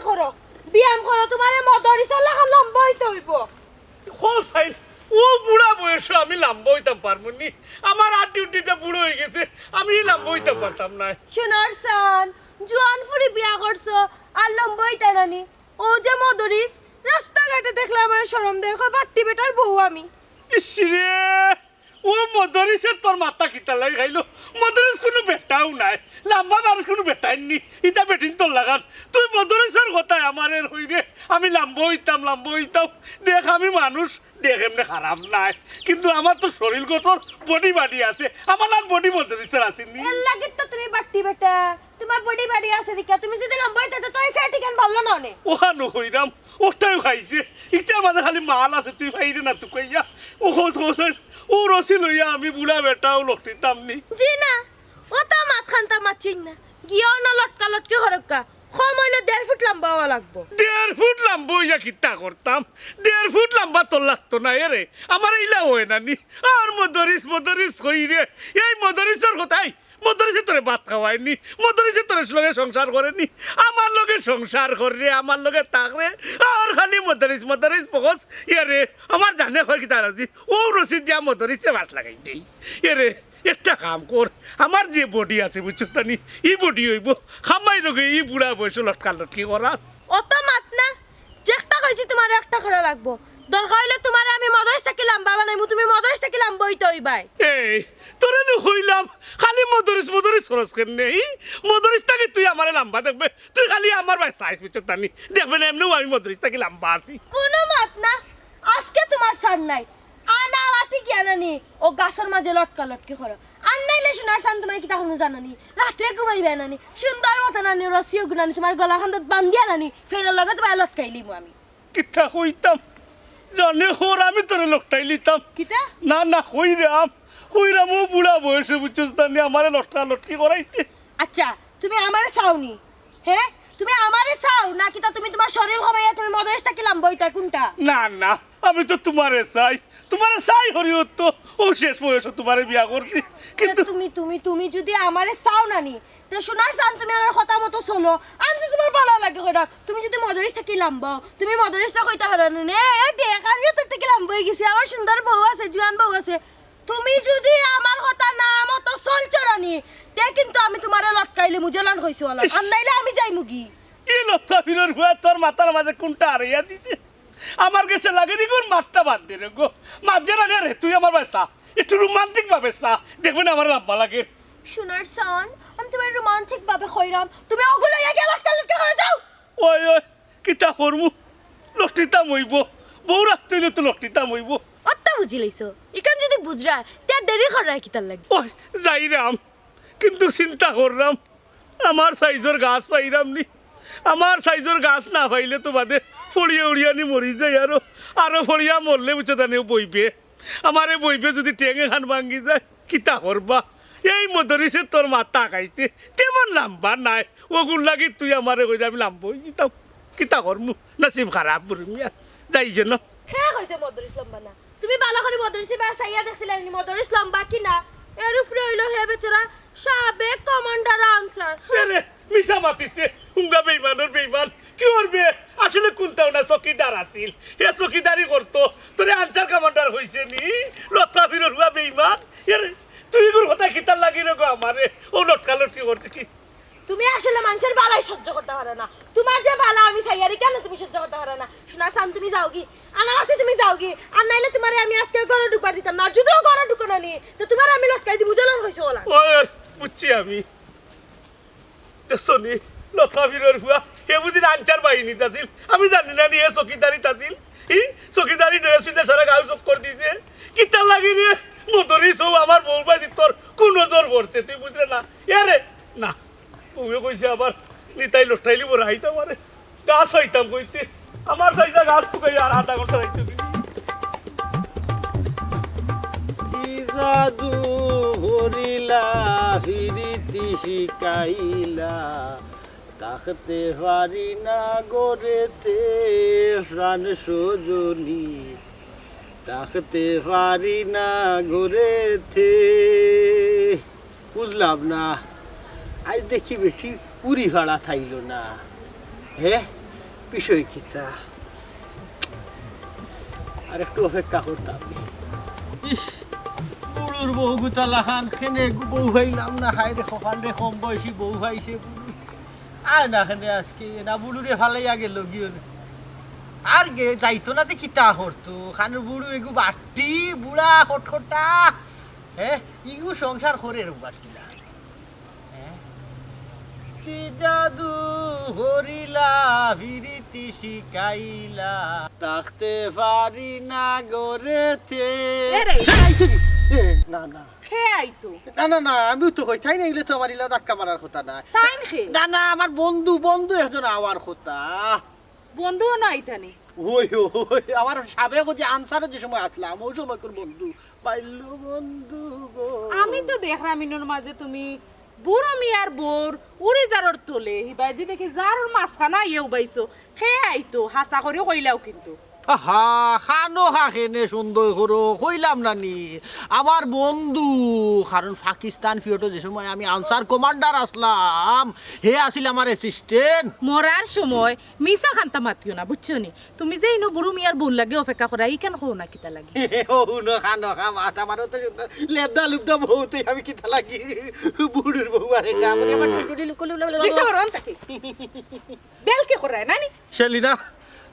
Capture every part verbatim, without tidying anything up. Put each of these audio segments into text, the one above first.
করো, ব্যায়াম করো, তুমারে মদরিছর লাখান লম্বা অইতে অইবো। হোসাইন, অউ বুড়া বয়সো আমি লম্বা অইতাম পারমু নি? আমার আড্ডি উড্ডি যে বুড়া অইগেছে, আমি লম্বা অইতাম পারতাম নায়। হুনর চান, জুয়ান ফুরি বিয়া করছো, আর লম্বা অইতা না নি? অউ যে মদরিছ, রাস্তাঘাটে দেখলে আমারে শরম দেয়, কয় বাট্টি বেটার বউ আমি। ইস রে, অউ মদরিছে তোর মাথা কিতার লাগি খাইলো? মদরিছ কুনু বেটাউ নায়, লম্বা মানুষ কুনু বেটাইন নি, ইতা বেটিন্তর লাখান। তুই মদরিছর কথায় আমারে কইরে, আমি লম্বা অইতাম, লম্বা অইতাম। দেখ আমি মানুষ, দেখ এমনে খারাপ নায়, কিন্তু আমার তো শরীরগতর body বাডি আছে, আমার আর body মদরিছর আছে নি। এর লাগি তো তুমি বাট্টি বেটা, তুমার body বাডি আছে দেখিয়া, তুমি যুদি লম্বা অইতায় তো এই ফ্যাট ইখান বাড়লো না অনে। অখানউ কইরাম, অটাউ খাইছে, ইটার মাঝে খালি মাল আছে, তুই পাইরে না তুকাইয়া। ও হোস-, হোসেন, অউ রশি লইয়া আমি বুড়া বেটাউ লটকিতাম নি। জি না, অত মাতখান্তা মাতছইন না, গিয়া অনো লটকা লটকি করউক্কা, কম অইলে দেড় ফুট লম্বা অওয়া লাগবো। দেড় ফুট লম্বা অইয়া কিতা করতাম? দেড় ফুট লম্বা তোর লাগতো না, এরে, আমার ইলা অয় না নি। আর মদরিছ, মদরিছ কইরে, এই মদরিছর কথায়, মদরিছে তোরে ভাত খাওয়ায় নি, মদরিছে তোর লগে সংসার করে নি, আমার লগে সংসার কররে, আমার লগে থাকরে, আর খালি মদরিছ, মদরিছ বকস, এরে, আমার জানে কয় কিতা রাজি, অউ রশি দিয়া মদরিছরে ফাঁস লাগাই দেই, এরে। একটা কাম কর, আমার যে body আছে, বুঝছস তা নি? ই body অইবো, কামাই লগে ই বুড়া বয়সো লটকা লটকি করার। অত মাত না, যেকটা কইছি তুমারে একটা করা লাগবো। দরকার অইলে তুমারে আমি মদরিছ থাকি লম্বা বানাইমু, তুমি মদরিছ থাকি লম্বা অইতে অইবায়। এই, তোরে নু কইলাম, খালি মদরিছ মদরিছ করস কেনে? ই মদরিছ থাকি তুই আমারে লম্বা দেখবে, তুই খালি আমার বায় চাইস, বুঝছস তা নি? দেখবে না, এমনেউ আমি মদরিছ থাকি লম্বা আছি। কুনু মাত না, আজকে তুমার ছাড় নাই। আনা মাতি গিয়া নানি, অউ গাছর মাঝে লটকা লটকি করো। আর নাইলে হুনর চান তুমারে কিতা করমু জানো নি? রাত্রে ঘুমাইবায় নানি, সুন্দর মতো নানি, রশি অগু নানি, তুমার গলাখান্দত বান্ধিয়া নানি, ফ্যানর লগে তুমারে লটকাইলিমু আমি। কিতা কইতাম? জানে কর আমি তোরে লটকাইলিতাম। কিতা? না, না, কইরাম, কইরাম, অউ বুড়া বয়সো বুঝছস তা নি, আমারে লটকা লটকি করাইতে। আচ্ছা, তুমি আমারে চাও নি? হে? তুমি আমারে চাও না কিতা তুমি তুমার শরীর কমাইয়া তুমি মদরিছ থাকি লম্বা অইতায়, কুনটা? না, না, আমি তো তুমারে চাই, তুমারে চাই করিউ তো অউ শেষ বয়সো তুমারে বিয়া করছি। কিন্তু তুমি, তুমি, তুমি যুদি আমারে চাও না নি, তে হুনর চান তুমি আমার কথা মতো চলো, আমি তো তুমার ভালার লাগি কইরাম। তুমি যুদি মদরিছ থাকি লম্বা অও, তুমি মদরিছরে কইতা পারো না নি, এ দেখ আমিও তোর থাকি লম্বা অইগেছি, আমার সুন্দর বউ আছে, জুয়ান বউ আছে, তুমি যুদি আমার কথা না মতো চলছো না নি, তে কিন্তু আমি তুমারে লটকাইলিমু, বুঝলায় কইছি অলা। ইস। আর নাইলে আমি যাইমুগি। ই লটকা ফিরর ফুয়া তোর মাথার মাঝে কুনটা আড়াইয়া দিছে? আমার গেছে লাগে নি গো, মাতটা বাদ দে রে গো, মাত দে না রে, তুই আমার বায় চা, একটু romantic ভাবে চা, দেখবে না আমার লম্বা লাগে। হুনর চান, আমি তুমারে romantic ভাবে কইরাম, তুমি অগুলো লইয়া গিয়া লটকা লটকি করো, যাও। ওই, ওই, কিতা করমু? লটকিতাম অইবো। বউ রাখতে অইলে তো লটকিতাম অইবো। অত বুঝিলাইছো? ইখান যুদি বুঝরায়, তে দেরি কররায় কিতার লাগি? ওই, যাইরাম। কিন্তু চিন্তা কররাম, আমার সাইজর গাছ পাইরাম নি। আমার সাইজর গাছ না পাইলে তো বাদে ফড়িয়া উড়িয়া নি মরি যাই আরো। আরো ফড়িয়া মরলে বুঝছস তা নি বইবে। আমারে বইবে যুদি ঠেং এখান ভাঙ্গি যায়, কিতা করবা? এই মদরিছে তোর মাথা খাইছে, তেমন লম্বা নায়। অগুর লাগি তুই আমারে কইলে আমি লম্বা অইযিতাম। কিতা করমু? নসিব খারাপ বুড়ি মিয়া। যাই যেন। কে কইছে মদরিছ লম্বা না? তুমি ভালা করি মদরিছর বায় চাইয়া দেখছিলায় নি মদরিছ লম্বা কি না? এর উপরে অইলো হে বেচারা সাবেক কমান্ডার আনসার। এরে, মিছা মাতিছে। হুঙ্গা বেইমানর বেইমান। কি করবে? আসলে কুন্তাও না, চকিদার আছিল। হে চকিদারি করতো। তোরে আনসার কমান্ডার কইছে নি? লটকা ফিরর ফুয়া বেইমান। এরে, তুই ইগুর কথা কিতার লাগি রে গো আমারে? অউ লটকা লটকি করতে কি? তুমি আসলে মানষর ভালাই সহ্য করতা পারো না। তুমার যে ভালা আমি চাইয়ার, কেনে তুমি সহ্য করতা পারো না? হুনর চান, তুমি যাওগি, আনা মাতি তুমি যাওগি, আর নাইলে তুমারে আমি আজকে ঘরো ঢুকবার দিতাম না। আর যুদিও ঘরো ঢুকো না নি, তে তুমারে আমি লটকাই দিমু, বুঝলায় কইছি অলা। ওই, ওই, বুঝছি আমি। দেখছো নি, লটকা ফিরর ফুয়া, হে বুঝি আনসার বাহিনীত আছিল। আমি জানি না নি, হে চকিদারিত আছিল। ই চকিদারি dress পিন্দা সারা গাউ চক্কর দিছে। কিতার লাগি রে? মদরিছ অউ আমার বউর বায় দি তোর কুনজর পড়ছে, তুই বুঝরে না? এরে, না। বউয়ে কইছে আবার, নিতাই লটকাইলিবো রাইত আমারে। গাছ পাইতাম কইতে। আমার চাইজা গাছ তুকাইয়া আর আধা ঘন্টা রাখতে দিবি। কি জাদু করিলা, ফিরিতি শিখাইলা, থাকতে পারি না ঘরেতে, প্রাণ সজনী, থাকতে পারি না ঘরেতে। বুঝলাম না, আইজ দেখি বেটি পুরি ফাড়া থাইলো না। হে, বিষয় কিতা? আর একটু অপেক্ষা করতাম। ইস, বুড়ুর বউ গুতা লাখান, কেনে গু-, বউ পাইলাম না, হায় রে কপাল রে, কম বয়সী বউ পাইছে বুড়ু। আয় না কেনে আজকে, না বুড়ুরে ফালাইয়া গেল গিয়ে। আর গে যাইতো না তে কিতা করতো? খান বুড়ু এগু বাট্টি, বুড়া খটখটা। হ্যাঁ, ইগু সংসার করে রে বাট্টি না। হ্যাঁ? কি জাদু করিলা, ফিরিতি শিখাইলা, থাকতে পারি না গরেতে। এ রে। এই, sorry। এ, না, না। কে আইতো? না, না, না, আমিও তো কই, তাই না, এগুলো তো আমার ইলা ধাক্কা মারার কথা না। তাই নাকি? না, না, আমার বন্ধু, বন্ধু একজন আওয়ার কথা। বন্ধুও না আইতানি? ওই, ওই, আমার সাবেক যে আনসারও যে সময় আসলাম, ওই সময়কার বন্ধু, বাল্য বন্ধু গো। আমি তো দেখলাম ইনোর মাঝে তুমি বুড়ো মিয়ার বউর উড়ি জারর তলে, হিবায়দি দেখি জারর মাঝখানা ইয়ে উবাইছো। কে আইতো, হাছা করি কইলাও কিন্তু। আহা, খানো খা কেনে সুন্দর করো, কইলাম না নি। আমার বন্ধু, কারণ পাকিস্তান পিরিয়ডো যে সময় আমি আনসার কমান্ডার আসলাম, হে আছিল আমার অ্যাসিস্ট্যান্ট। মরার সময় মিছা খান্তা মাতিও না, বুঝছো নি? তুমি যে ইনো বুড়ু মিয়ার বউর লাগি অপেক্ষা করা, ইখান কও না কিতা লাগি? ও হুনো, খানো খা, মাথা মারো তো সুন্দর। লেবদা লুবদা বউতে আমি কিতা লাগি? বুড়ুর বউ আরে কা, মানে আমার টুটুরি লুকুলু লুকুলু। দেখতে পারো, আনতা কি? বেল কি করে, নানি? সেলিনা,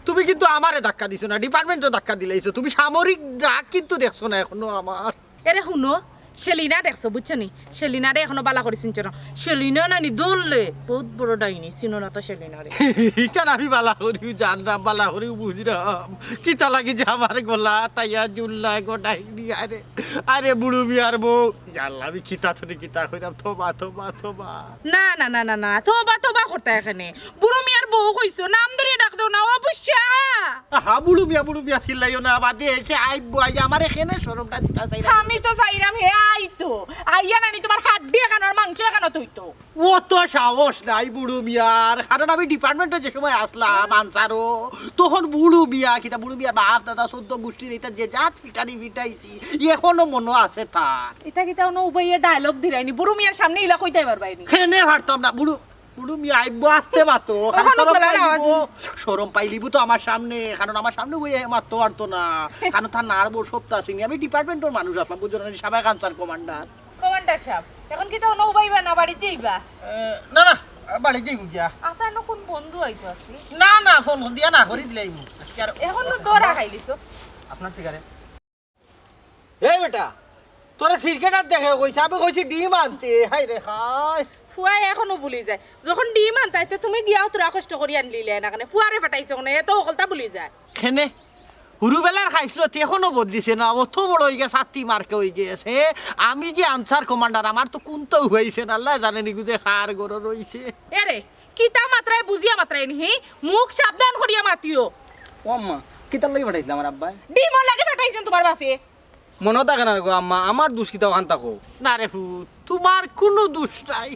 তুমি কিন্তু আমারে ধাক্কা দিছো না, ডিপার্টমেন্টও ধাক্কা দিলাইছো। তুমি সামরিক ডাক কিন্তু দেখছো না এখনো আমার। এরে হুনো, সেলিনা দেখছো, বুঝছো নি? সেলিনারে এখনো বালা করি চিনছো না। সেলিনা নানি ধরলে বহুত বড় ডাইনি, চিনো না তো সেলিনারে। ইখান আমি বালা করিও জানরাম, বালা করিও বুঝরাম। কিতা লাগি যে আমার গলা তাইয়া জুল্লায় গো ডাইনি, আরে, আরে বুড়ু মিয়ার বউ। ইয়া আল্লাহ, আমি কিতা থনি কিতা কইরাম, তোবা, তোবা, তোবা। না, না, না, না, না, তোবা, তোবা করতা এখানে। বুড়ু মিয়ার বউ কইছো, নাম ধরিয়া ডাক দেও না, ও বুঝছা? আহা, বুড়ু মিয়া, বুড়ু মিয়া চিল্লাইও না, বাদে এসে আইবো, আইয়া আমার এখানে শরমটা দিতা চাইরা। আমি তো চাইরাম হে আইতো। আইয়া নানি তোমার হাড্ডি এখানো আর মাংস এখানো থইতো। অত সাহস নাই বুড়ু মিয়ার, কারণ আমি ডিপার্টমেন্টও যে সময় আসলাম আনসারও, তখন বুড়ু মিয়া, কিতা বুড়ু মিয়ার বাপ দাদা চৌদ্দ গোষ্ঠীর ইতা যে জাত ফিটানি ফিটাইছি, এখনো মনো আছে তার। ইতা কিতা অনো উবাইয়া ডায়লগ দিরায়নি? বুড়ু মিয়ার সামনে ইলা কইতায় পারবায়নি। কেনে পারতাম না, বুড়ু, বুড়ু মিয়া আইবো আস্তে মাতো, খালি অখনো শরম গলার পাইলিবো, আওয়াজ। শরম পাইলিবো তো আমার সামনে, কারণ আমার সামনে ওই মাততো পারতো না, কারণ তার নাড় বড় শক্ত আছে নি। আমি ডিপার্টমেন্টর মানুষ আসলাম, বুঝছো না, সাবেক আনসার কমান্ডার। কমান্ডার সাব, এখন কিতা অনো উবাইবা না বাড়িত যাইবা? এ, না, না, বাড়িত যাইমু গিয়া। আপনার না কোন বন্ধু আইতো আছে? না, না, ফোন দিয়া না করি দিলাইমু। আজকে আর এখন তো দৌড়া খাইলিছো। আপনার সিগারেট। এই বেটা, তোরে সিগারেট আর দেখে কইছে, আমি কইছি ডিম আনতে, হায় রে হায়। ফুয়ায় এখনো ভুলি যায়। যখন ডিম আনতায়, তে তুমি গিয়াও তোরা কষ্ট করি আনলিলে না কেনে? ফুয়ারে ফাটাইছো কেনে? এত হকলতা ভুলি যায়। কেনে? হুরুবেলার খাইছলত এখনো বদলিছে না, অত বড় অইগেছে, ছাতি মার্কা অইগেছে। আমি যে আনসার কমান্ডার, আমার তো কুন্তা অইছে না, আল্লায় জানে নি গুজে কার ঘরো রইছে। এরে, কিতা মাতরায় বুঝিয়া মাতরায়নি, হি? মুখ সাবধান করিয়া মাতিও। ও আম্মা, কিতার লাগি ফাটাইছলা আমার আব্বায়? ডিমর লাগি ফাটাইছইন তোমার বাপে। মনো থাকে না গো আম্মা, আমার দুষ কিতা অখান থাকো। না রে ফুত, তোমার কুনু দুষ নাই,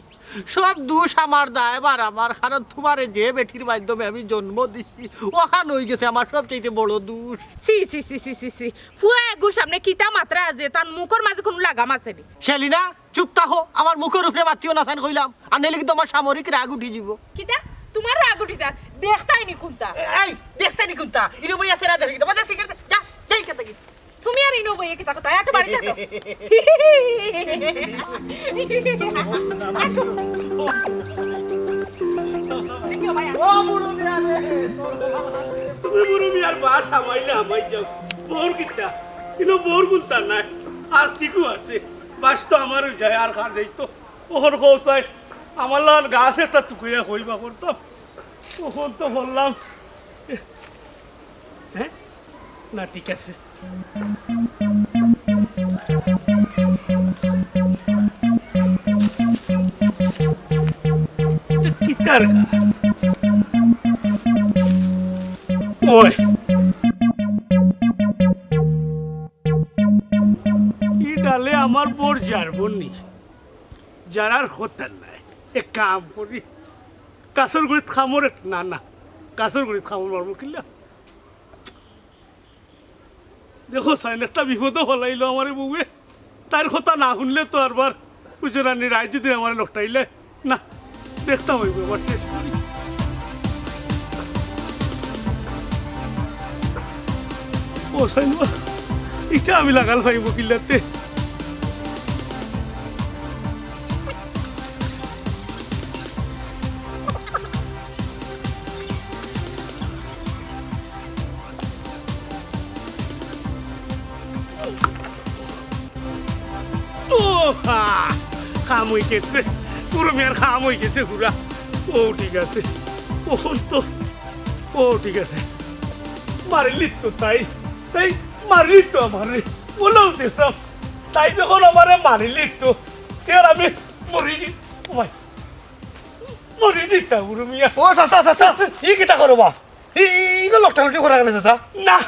সব দুষ আমার, দায়ভার আমার, কারণ তোমারে যে বেটির মাধ্যমে আমি জন্ম দিছি, অখান অইগেছে আমার সবচাইতে বড় দুষ। ছি, ছি, ছি, ছি, ছি, ছি। ফুয়া এগুর সামনে কিতা মাতরা আছে, তার মুখর মাঝে কুনু লাগাম আছে নি? সেলিনা, চুপ থাকো, আমার মুখর উপরে মাতিও না, সাইন কইলাম, আর নাইলে কিন্তু আমার সামরিক রাগ উঠি যিবো। কিতা? তোমার রাগ উঠি যার? দেখতায় নি কুন্তা? এই, দেখতায় নি কুন্তা? ইনো বইয়া সেরা দেখি, তোমার সিগারেট, যা, যা, এখান থাকি। তুমি আর ইনো বইয়া কিতা কথা? আটো বাড়িত আটো। আটো। দেখিও ভাই, আটো। ও বুড়ো মিয়া রে। তুমি বুড়ো মিয়ার বাস হামাইলে হামাই যাও। বউর কিতা? ইনো বউর কুন্তা নাই। আর কিগু আছে? বাস তো আমারউ যায়, আর কার যাইতো? অখন কও চাই, আমার লাখান গাছ একটা তুকাইয়া কইবা করতাম। অখন তো বললাম। হ্যাঁ? না, ঠিক আছে। এটা কিতার গাছ? ওই। ই ডালে আমার বউর জারবো নি। জারার কথা নাই। এক কাম করি। গাছর গুড়িত কামড় এক-, না, না। গাছর গুড়িত কামড় মারমু কিলা? দেখো চাইন, একটা বিপদো ফালাইলো আমারে বউয়ে। তাইর কথা না হুনলে তো আরবার বুঝো না নি, রাইত যদি আমারে লটাইলে না, দেখতাম অইবো আবার টেস্ট করি। ও সাইনবা, ইটা আমি লাগাল পাইমু কিলাতে? ও হা, কাম অই গেছে। বুরু মিয়ার কাম অই গেছে পুরা। ও ঠিক আছে, অখন তো, ও ঠিক আছে। মারিলিতো তাই, তাই মারিলিতো আমারে। অলাউ দেখরাম, তাই যখন আমারে মারিলিতো, তে আর আমি মরি, ও ভাই, মরি যিতাম বুরু মিয়া। ও চাচা, চাচা, ই কিতা করো বা? ই, ই, ইগু লটালটি করা কেনে চাচা? না,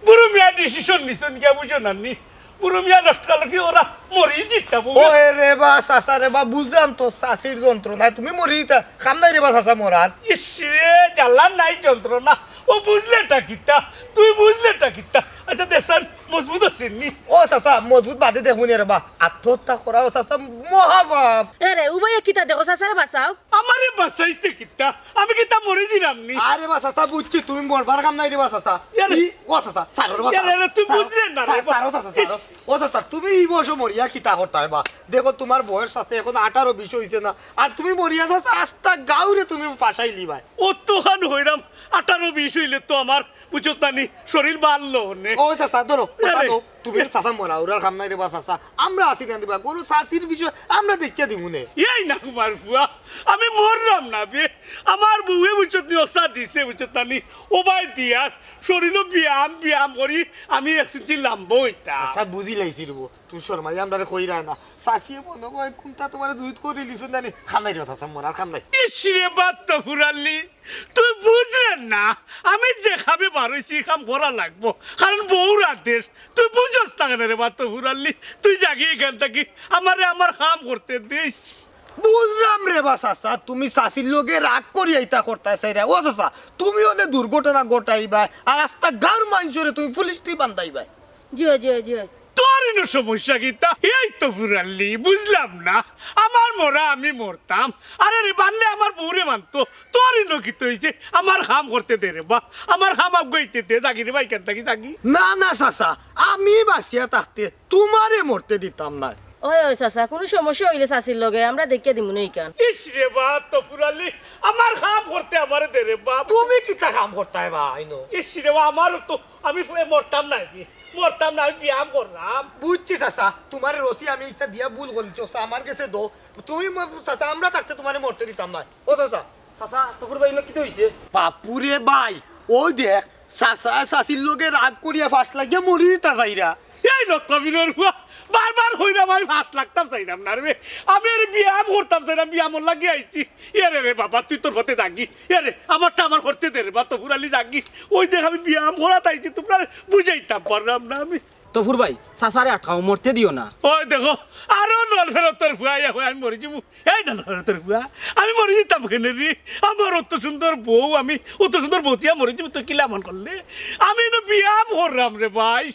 বুরু মিয়া ডিসিশন নিছইন গিয়া, বুঝো না নি? বুরু মিয়া লটালটি করা, মরি যিতাম। ও এ রে বা, চাচা রে বা, বুঝলাম তো চাচির যন্ত্রণা, তুমি মরি যিতায়, কাম নাই রে বা চাচা মরার। ইস রে, জ্বালা নাই যন্ত্রণা, ও বুঝলেটা কিতা? তুই বুঝলেটা কিতা? আচ্ছা, দেখছনি, মজবুত আছইন নি? ও চাচা, মজবুত বাদে দেখমু নি রে বা, আত্মহত্যা করা, ও চাচা, মহাপাপ। এ রে, উবাইয়ে কিতা দেখো, চাচারে বাঁচাও। আমারে বাঁচাইতে কিতা? আমি কিতা মরি যিরাম নি? আরে বা চাচা, বুঝছি, তুমি মরবার কাম নাই রে বা চাচা। ইয়ারে। ই, ও চাচা, ছাড়ো রে বা, ইয়ারে, ছাড়ো, রে, তুই ছাড়ো, বুঝলে না রে ছাড়ো, বা। ছাড়ো, চাচা, ছাড়ো। ইস। ও চাচা, তুমি ই বয়সো মরিয়া কিতা করতায় বা? দেখো, তুমার বয়স আছে, অখন আঠারো বিশ অইছে না। আর তুমি মরিয়া চাচা, আস্তা গাউরে তুমি ফাঁসাইলিবায়। অতখান অইরাম, আঠারো বিশ অইলে তো আমার, বুঝছো নি, শরীর বাড়লো অনে। ও চাচা, ধরো, কথা ইয়ারে। ধরো। তুমি চাচা মরা উরার কাম নাই রে বা চাচা। আমরা আছি না রে বা, কুনু চাচির বিষয় আমরা দেখিয়া দিমু নে। এই না কুমার ফুয়া, আমি মররাম না বে। আমার বউয়ে বুঝছো নি, অসা দিছে বুঝছো নি। ও ভাই দিয়ার শরীরও ব্যায়াম, ব্যায়াম করি আমি এক ইঞ্চি লাম্বা অইতাম। চাচা বুঝিলাইছি রে বা, তুমি শরমাই আমরারে কইরায় না। চাচিয়ে মনো কয় কুনতা তুমারে দুধ করিলিছইন জানি। কাম নাই রে বা চাচা, মরার কাম নাই। ইস রে বা তো ফুরালি, তুই বুঝরে না, আমি যে কামে বার অইছি, ই কাম করা লাগবো, কারণ বউর আদেশ। তুই বুঝস না কেনে রে বা তো ফুরালি? তুই যাগি ইখান থাকি, আমারে আমার কাম করতে দিস। বুঝলাম রে বা চাচা, তুমি চাচির লগে রাগ করিয়া ইতা করতায় চাইরায়। ও চাচা, তুমি অনে দুর্ঘটনা ঘটাইবায়, আর আস্তা গাউর মানষরে তুমি পুলিশ দি বান্ধাইবায়। জি অয়, জি অয়, জি অয়। তোর ইনো সমস্যা কিতা? এই তো ফুরালি, বুঝলাম না। আমার মরা আমি মরতাম, আরে রে বানলে আমার বউরে বানতো। তোর ইনো কিতা অইছে? আমার কাম করতে দে রে বা, আমার কাম আগুয়াইতে দে, যাগি রে বা ইখান থাকি যাগি। না, না চাচা, আমি বাঁচিয়া থাকতে তুমারে মরতে দিতাম নায়। অয়, অয় চাচা, কুনু সমস্যা অইলে চাচির লগে আমরা দেখিয়া দিমু নে ইখান। ইস রে বা তো ফুরালি, আমার কাম করতে আমারে দে রে বা। তুমি কিতা কাম করতায় বা ইনো? ইস রে বা, আমারও তো আমি ফ-, মরতাম না, আমি মরতাম না, আমি ব্যায়াম কররাম। বুঝছি চাচা, তুমারে রসি আমি ইচ্ছা দিয়া ভুল করিলিছি, চাচা, আমার গেছে দেও। তুমি ম-, চাচা, আমরা থাকতে তুমারে মরতে দিতাম নায়। ও চাচা। চাচা, তফুর ভাই, ইনো কিতা অইছে? বাপুরে ভাই, অউ দেখ, চাচা চাচির লগে রাগ করিয়া ফাঁস লাগিয়া মরি যিতা চাইরা। এই নকবিরর ফুয়া, বারবার কইরাম আমি ফাঁস লাগতাম চাইরাম না রে। আমি আরে ব্যায়াম করতাম চাইরাম, ব্যায়ামর লাগি আইছি। এরে রে বাবা, তুই তোর পথে যাগি। এরে, আমারটা আমার করতে দে রে বা, তফুর আলী যাগি। অউ দেখ, আমি ব্যায়াম করাত আইছি, তুমরারে বুঝাইতাম পাররাম না আমি। তফুর ভাই, চাচারে আটকাও, মরতে দিও না। অউ দেখো, আরো নরফেরতর ফুয়া আইয়া কয় আমি মরি যিমু। এই নরফেরতর ফুয়া, আমি মরি যিতাম কেনে রে? আমার অত সুন্দর বউ, আমি অত সুন্দর বউ থুইয়া মরি যিমু, তুই কিলা মন করলে? আমি তো ব্যায়াম কররাম রে ভাই।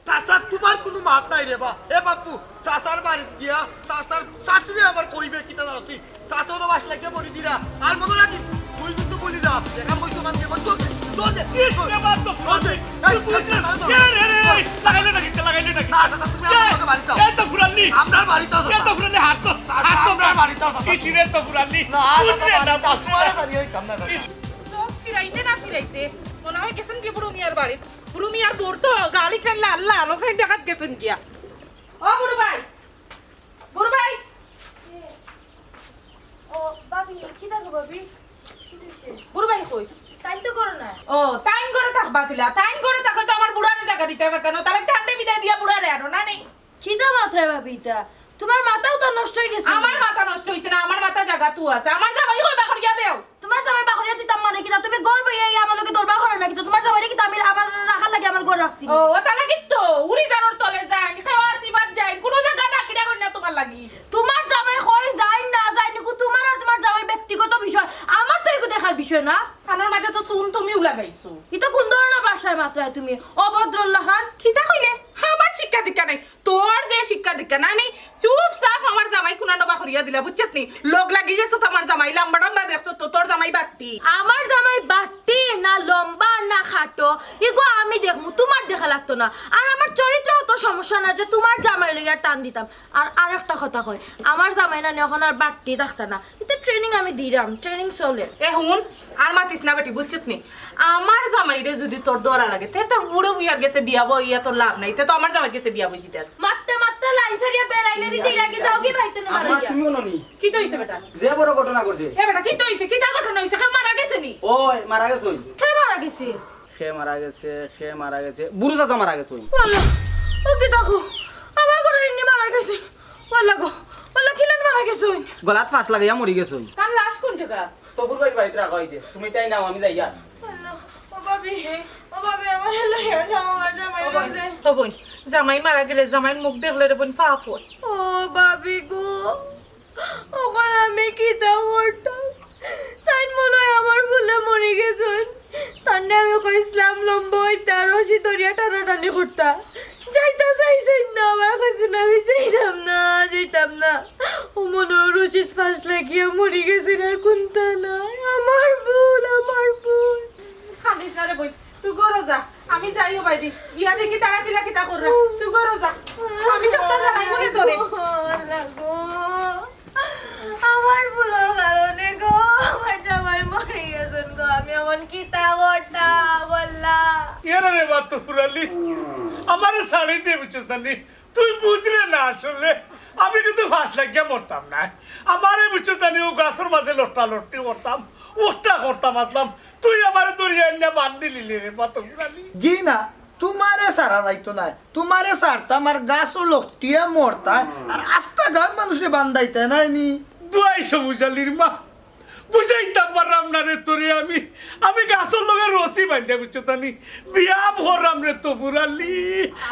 চাচা, তুমার কুনু মাত নাই রে বা। এ বাপু, চাচার বাড়িত গিয়া চাচার চাচিরে আবার কইবে কিতা জানো তুই? চাচা তো ফাঁস লাগিয়া মরি যিরা। আর মনো রাখিস, তুই কিন্তু ভুলি যা। এখান কইছো মান দিয়ে, দৌড় দে, দৌড় দে। ইস রে বাপ, তো দৌড় দে। এই, এই, এই, এই, এই, এই, লাগাইলে নাকি, লাগাইলে নাকি? না, চাচা, তুমি আমার লগে বাড়িত আও। এই তো ফুরালি। আমরার বাড়িত আও, এই তো চাচা। ফুরালি, হারছো, চাচা, হারছো আমরার বাড়িত আও, চাচা। কিসিরে তো ফুরালি? না, চাচা, বুঝলে না, বাড়িত আও, তুমারে ছাড়ি অইতাম না, চাচা। চোখ ফিরাইতে না ফিরাইতে মনে অয় গেছইন গি বুরু মিয়ার বাড়িত। বুরু মিয়ার বউর তো গালি খাইলা আল্লাহ, আলো খাই দেখাত গেছইন গিয়া। ও বুরু ভাই, বুরু ভাই। ও, ভাবি, কিতা গো ভাবি? কিতা অইছে? বুরু ভাই কই? তাইন তো ঘরো নাই। ও, তাইন ঘরো থাকবা কিলা? তাইন ঘরো থাকলে তো আমার বুড়ারে জাগা দিতায় পারতা না। তাইলে ঠান্ডা বিদায় দিয়া বুড়ারে আনো না নি? কিতা মাতরায় ভাবি ইতা? তুমার মাথাও তো নষ্ট অই গেছে। আমার মাথা নষ্ট অইছে না, আমার মাথা জাগাত আছে। আমার জামাই কই বার করিয়া দেও। তুমার জামাই বার করিয়া দিতাম মানে কিতা? তুমি ঘর বইয়া ইয়া আমার লগে দরবার করো না কিতা? তুমার জামাইরে কিতা আমি আমার রাখার লাগি আমার ঘর রাখছি? ও, অতা লাগি তো, উড়ি জারর তলে যাইন, খেওয়ার চিবাত যাইন, কুনু জাগা বাকি রাখইন না তুমার লাগি। তুমার জামাই কই যাইন না যাইন, ইগু তুমার আর তুমার জামাইর ব্যক্তিগত বিষয়, আমার তো ইগু দেখার বিষয় না। কানর মাঝে তো চুন তুমিউ লাগাইছো। ইতা কুন ধরনর ভাষায় মাতরায় তুমি, অভদ্রর লাখান? কিতা কইলে? আমার শিক্ষা দীক্ষা নাই। তোর যে শিক্ষা দীক্ষা না, আমি চুপচাপ আমার জামাই কুনানো বার করিয়া দিলা, বুঝছত নি? লগ লাগি গেছত আমার জামাই, লাম্বা টাম্বা দেখছত তো, তোর জামাই বাট্টি। আমার জামাই বাট্টি না লম্বা না খাটো, ইগু আমি দেখমু, তুমার লাগতো না। আর আমার চরিত্র অত সমস্যা না যে তুমার জামাই লইয়া টান দিতাম। আর আরেকটা কথা কই, আমার জামাই নানি অখন আর বাট্টি থাকতা না, ইতে ট্রেনিং আমি দিরাম, ট্রেনিং চলে। এ হুন, আর মাতিস না বেটি, বুঝছত নি? আমার জামাইরে যুদি তোর ধরা লাগে, তে তোর বুড়ো বুয়ার গেছে বিয়া বইয়া তোর লাভ নাই, তে তো আমার জামাইর গেছে বিয়া বইছি দেস। মাততে মাততে লাইন ছাড়িয়া বেলাইনে দিছে, এর আগে যাও কি ভাইটা না আম্মা, মারা তুমি কোনো নি? কিতা অইছে বেটা? যে বড় ঘটনা ঘটে। এ বেটা, কিতা অইছে? কিতা ঘটনা অইছে? কেউ মারা গেছে নি? ওই, মারা গেছে ওই। কে মারা গেছে? কে মারা গেছে? কে মারা গেছে? বুরু চাচা মারা গেছে ওই। আল্লাহ, ও কিতা কও? আমার ঘরো ইন্নি মারা গেছে। আল্লাহ গো, আল্লাহ কিলান মারা গেছে ওই। গলাত ফাঁস লাগাইয়া মরি গেছে ওই। তার লাশ কোন জাগা? তফুর ভাই বাড়িত রাখা অইছে। তুমি তাই নাও, আমি যাই আর। আল্লাহ, ও ভাবি, ও ভাবি, আমারে লইয়া যাও, আমার জামাই ও বোন, গেছে। ও বোন, জামাই মারা গেলে জামাইর মুখ দেখলে রে বোন পাপ অয়। ও ভাবি গো, অখন আমি কিতা করতাম? তাইন মনে অয় আমার ভুলে মরি গেছইন। তানরে আমি কইছলাম লম্বা অইতা, রশি ধরিয়া টানাটানি করতা। যাইতা চাইছইন না, আমারে কইছইন, "আমি যাইতাম না, যাইতাম না।" ও মনে অয় রশিত ফাঁস লাগিয়া মরি গেছইন, আর কুন্তা নাই। আমার ভুল, আমার ভুল। কান্দিস না রে বইন, তুই ঘরো যা, আমি যাই ও বাইদি। গিয়া দেখি তারা কিলা কিতা কররা। তুই ঘরো যা, আমি সবটা জানাইমু নে তোরে। আল্লাহ গো, আমার ভুলর কারণে গো, আমার জামাই মরি গেছইন গো, আমি অখন কিতা করতাম, আল্লাহ। এরে রে বা তফুর আলী, আমারে ছাড়ি দে, বুঝছস না নি? তুই বুঝরে না আসলে, আমি কিন্তু ফাঁস লাগিয়া মরতাম নায়। আমারে বুঝছস না নি, ও গাছর মাঝে লট্টা লট্টি করতাম, উঠটা করতাম আসলাম, তুই আমারে ধরিয়া আনিয়া বান্ধিলিলে রে বা তফুর আলী। জি না, তুমারে ছাড়া যাইতো নায়। তুমারে ছাড়তাম আর গাছও লট্টিয়া মরতা, আর আস্তা গাঁওর মানুষরে বান্ধাইতা নায় নি। দুয়াই সবুজ আলীর মা, বুঝাইতাম পাররাম না রে তোরে আমি। আমি গাছর লগে রশি বান্ধিয়া, বুঝছস না নি, ব্যায়াম কররাম রে তফুর আলী।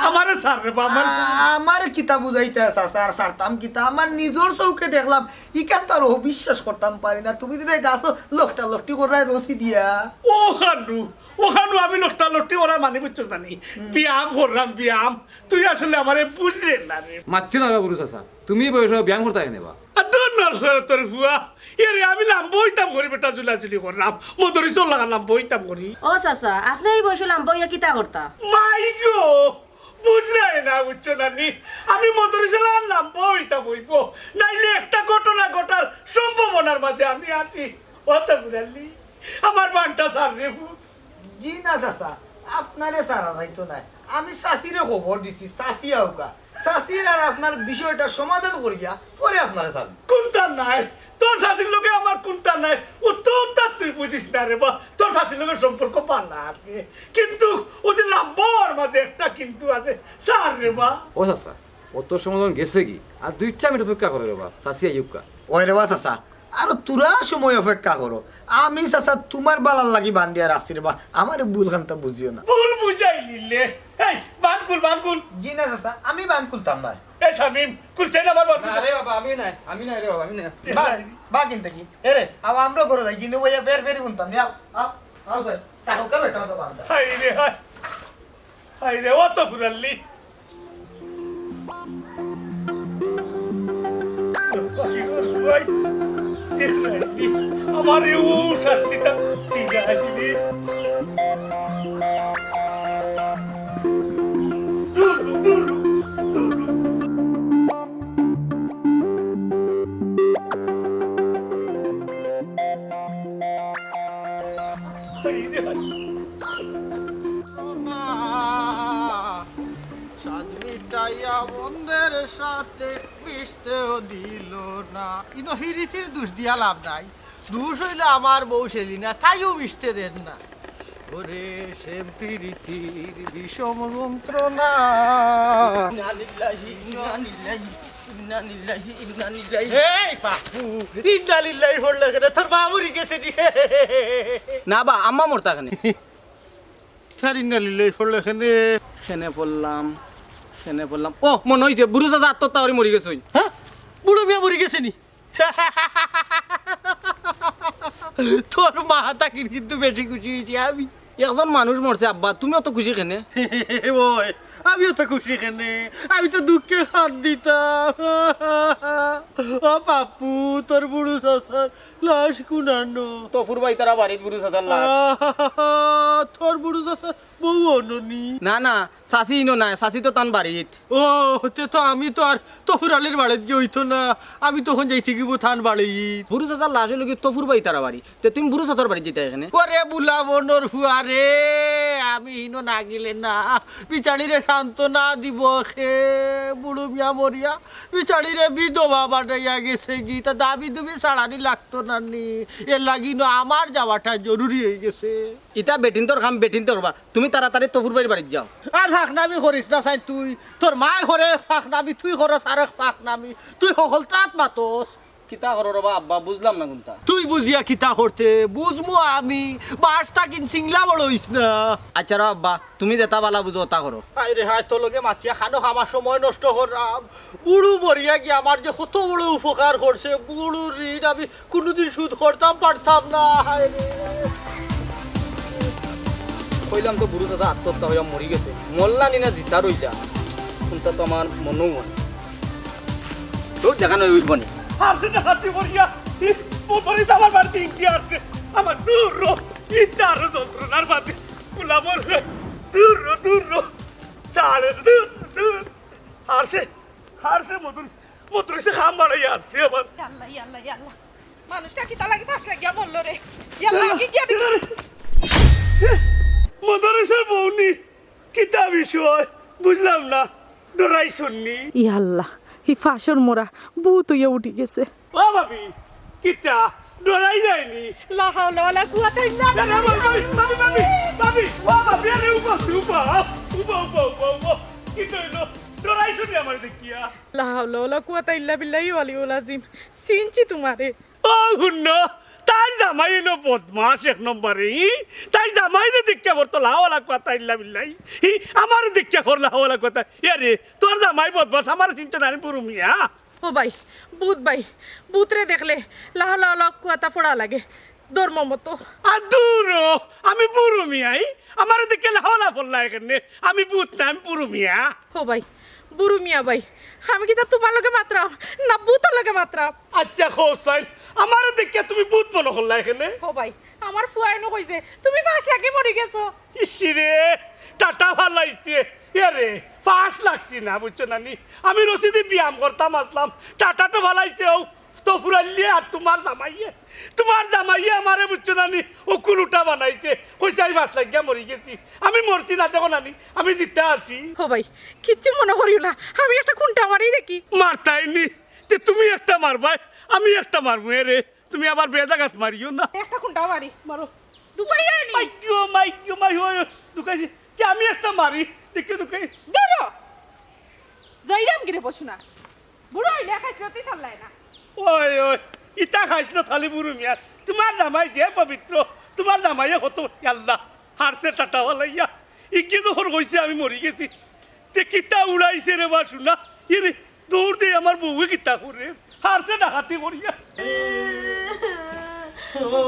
আমারে ছাড় রে বা, আমারে ছাড়। আ-, আমারে কিতা বুঝাইতা চাচা, আর ছাড়তাম কিতা? আমার নিজর চউখে দেখলাম, ইখান তো আর অবিশ্বাস করতাম পারি না। তুমি যদি গাছও লট্টা লট্টি কররায় রশি দিয়া। ও খানু, ও খানু, আমি লট্টা লট্টি করা মানি, বুঝছস না নি? ব্যায়াম কররাম, ব্যায়াম। তুই আসলে আমারে বুঝরে না রে। মাতিও না রে বুরু চাচা, তুমি ই বয়সো ব্যায়াম করতায় কেনে বা? আর তোর না তোর ফুয়া, এরে আমি লাম্বা অইতাম করি বেটা, ঝুলাঝুলি কররাম, মদরিসর লাগা লাম্বা অইতাম করি। ও চাচা, আপনে ই বয়সো লাম্বা অইয়া কিতা করতা? মাই গো, বুঝরায় না, বুঝছো না নি? আমি মদরিসর লাগা লাম্বা অইতাম অইবো, নাইলে একটা ঘটনা ঘটার সম্ভাবনার মাঝে আমি আছি। ও তফুর আলী, আমার বানটা ছাড় রে পুত। জি না চাচা, আপনারে ছাড়া যাইতো নায়। আমি চাচিরে খবর দিছি, চাচি আউকা। চাচির আর আপনার বিষয়টা সমাধান করিয়া পরে আপনারে ছাড়মু। কুন্তা নাই, তোর চাচির লগে আমার কুন্তা নাই। ও তোর তা তুই বুঝিস না রে বা, তোর চাচির লগে সম্পর্ক ভালা আছে, কিন্তু ও যে লাম্বা অওয়ার মাঝে একটা কিন্তু আছে, ছাড় রে বা। ও চাচা, অত সময় যখন গেছেগি, আর দুই চার মিনিট অপেক্ষা করো রে বা, চাচি আইউক্কা। ওই রে বা চাচা, আরো থুড়া সময় অপেক্ষা করো। আমি চাচা তুমার ভালার লাগি বান্ধিয়া রাখছি রে বা, আমারে ভুল খান্তা বুঝিও না। ভুল বুঝাইলিলে। এই, বান খুল, বান খুল। জি না চাচা, আমি বান খুলতাম নায়। এ শামিম, খুলছে না আমার বান? না রে বাবা, আমি নায়, আমি নায় রে বাবা, আমি নায়। বা, বা কিনতে কি? এরে, আও আমরা ঘরো যাই, কিন্তু ওই ফের ফেরি বুনতাম, আও, আও, আও স্যার, তাহলে বেটা তো বান্ধা। হায় রে হায়। হায় রে, ও তফুর আলী। আমার এও শাস্তিটা দিগা আইলি। দূর, দূর, দূর। হায় রে হায়। না, সাত মিটাইয়া বন্ধের সাথে মিশতেও দিল না। ইনো ফিরিতির দোষ দিয়া লাভ নাই, দোষ অইলো আমার বউ সেলিনা, তাইও মিশতে দের না। ওরে সে ফিরিতির বিষম যন্ত্রণা। ইন্না লিল্লাহি, ইন্না লিল্লাহি, ইন্না লিল্লাহি, ইন্না লিল্লাহি। এই পাপু, ইন্না লিল্লাহি পড়লে কেনে? তোর মা মরি গেছে নি? না বা, আম্মা মরতা কেনে? তার ইন্না লিল্লাহি পড়লে কেনে? কেনে পড়লাম, কেনে পড়লাম। ও, মনো অইছে, বুরু চাচা আত্মহত্যা করি মরি গেছইন। হ্যাঁ? বুড়ো মিয়া মরি গেছে নি? তোর মা থাকির কিন্তু বেশি খুশি অইছি আমি। একজন মানুষ মরছে আব্বা, তুমি অত খুশি কেনে? ওই, আমি অত খুশি কেনে? আমি তো দুঃখে কান্দিতাম। ও পাপ্পু, তোর বুরু চাচার লাশ কুনানো? তফুর ভাই তারা বাড়িত বুরু চাচার লাশ। তোর বুরু চাচার ও অননি। না, না, চাচি ইনো নাই, চাচি তো তান বাড়িত। ও, তে তো আমি তো আর তফুর আলীর বাড়িত গিয়া অইতো না, আমি তখন যাইতে গিব তান বাড়িত। বুরু চাচার লাশ অইলো গি তফুর ভাই তারা বাড়ি, তে তুমি বুরু চাচার বাড়িত যাইতা কেনে? ওরে বুলা বনর ফুয়া রে, আমি ইনো না গেলে না, বিচারিরে সান্ত্বনা দিব খে, বুড়ু মিয়া মরিয়া বিচারিরে বিধবা বানাইয়া গেছে গি, তা দাবি দুবি ছাড়ানি লাগতো না নি, এর লাগি ইনো আমার যাওয়াটা জরুরি অই গেছে। ইতা বেটিন্তর কাম, বেটিন্তে করবা। তুমি তাড়াতাড়ি তফুর ভাইর বাড়িত যাও। আর ফাঁকনামি করিস না চাই তুই। তোর মায় করে ফাঁকনামি, তুই করস আরেক ফাঁকনামি। তুই হকলতাত মাতস। কিতা করো রে বা আব্বা, বুঝলাম না কুনতা। তুই বুঝিয়া কিতা করতে? বুঝমু আমি। বাস তাকিন সিংলা বড় অইস না। আচ্ছা রে আব্বা, তুমি যেতা বালা বুঝো অতা করো। হায় রে হায়, তোর লগে মাতিয়া খানো খামার সময় নষ্ট করলাম। বুড়ু মরিয়া গিয়া আমার যে কত বড় উপকার করছে, বুড়ুর ঋণ আমি কুনুদিন শোধ করতাম পারতাম না। হায় রে। কইলাম তো বুরু চাচা আত্মহত্যা অইয়া মরি গেছে, মরলা নি না জিতা রইলা, কুনতা তো আমার মনেও অয় না। তোর জাগা নয় উঠবো নি। আর সেটা হাতি মরিয়া, ই, মদরিস আমার বাড়িত ইনকি আছে। আমার দূর রো, ইতা আরো যন্ত্রণার বাদে। বুলা মরলে, দূর রো, দূর রো। সারে, দূর, দূর। আর সে, আর সে মদরিস, মদরিসে খাম বাড়াইয়া আর সে আমার। ইয়া আল্লাহ, ইয়া আল্লাহ, ইয়া আল্লাহ। মানুষটা কিতা লাগি ফাঁস লাগিয়া মরলো রে? ইয়া আল্লাহ, আগে গিয়া দেখি। মদরিসর বউ নি, কিতা বিষয়? বুঝলাম না। ডরাইছইন নি? ইয়া আল্লাহ, হি ফাঁসর মরা ভূত অইয়া উঠি গেছে। ও ভাবি, কিতা? ডরাই যায়নি? লা হাওলা ওয়ালা কুওয়াতা ইল্লা না, না, ভাবি, ভাবি, ভাবি, ভাবি, ও ভাবি, আরে উবা, উবা, উবা, উবা, উবা, উবা। কিতা অইলো? ডরাইছো নি আমারে দেখিয়া? লা হাওলা ওয়ালা কুওয়াতা ইল্লা বিল্লাহি ওয়ালিউল আজিম। চিনছি তুমারে। ও হুনো, তাইর জামাই অইলো বদমাশ এক নম্বরে, ই? তাইর জামাইরে দেখিয়া বড় তো লা হাওলা কুওয়াতা ইল্লা বিল্লাহি। ই, আমারে দেখিয়া কর লা হাওলা কুওয়াতা। ইয়া রে, তোর জামাই বদমাশ, আমারে চিনতো না রে বুরু মিয়া। ও ভাই, ভূত ভাই, ভূতরে দেখলে লা হাওলা ওয়ালা কুওয়াতা পড়া লাগে, ধর্ম মতো। আর দূর ও, আমি বুরু মিয়া, ই? আমারে দেখিয়া লা হাওলা পড়লা কেনে? আমি ভূত না, আমি বুরু মিয়া। ও ভাই, বুরু মিয়া ভাই, আমি কিতা তুমার লগে মাতরাম না ভূতর লগে মাতরাম? আচ্ছা, কও চাইন, আমারে দেখিয়া তুমি ভূত মনো করলায় কেনে? ও ভাই, আমার ফুয়ায় নু কইছে তুমি ফাঁস লাগি মরি গেছো। ইশ রে, টাটা ফালাইছে। এ রে, ফাঁস লাগছি না, বুঝছো না নি? আমি রশিদি ব্যায়াম করতাম আছলাম, টাটা তো ফালাইছে, ও তো ফুরাইলে আর তুমার জামাইয়ে, তুমার জামাইয়ে আমারে বুঝছো না নি, অকুল উঠা বানাইছে, কইছে আমি ফাঁস লাগিয়া মরি গেছি। আমি মরছি না, দেখো না নি, আমি জিতা আছি। ও ভাই, কিচ্ছু মনো করিও না, আমি একটা খুন্টা মারি দেখি। মারতায় নি, তে তুমি একটা মারবায়, আমি একটা মারমু, এ রে, তুমি আবার বেজাগাত মারিও না। একটা খুন্টা মারি, মারো। দুখাইয়া নি। মাইগো, মাইগো, মাই, ওই, ওই, দুখাইছি। তে আমি একটা মারি, দেখি দুখাই। ধরো। যাইরাম গিরে বসু না। বুড়া অইলে খাইছলতি ছাড়লায় না। ওই, ওই, ইতা খাইছলত খালি বুরু মিয়া। তুমার জামাই যে পবিত্র, তুমার জামাইয়ে কত, আল্লাহ, হারছে টাটা ফালাইয়া। ইগিয়ে যখন কইছে আমি মরি গেছি, তে কিতা উড়াইছে রে বা শুনা? ইরে, দৌড় দে আমার বউয়ে কিতা করে? হারছে ডাকাতি করিয়া। ও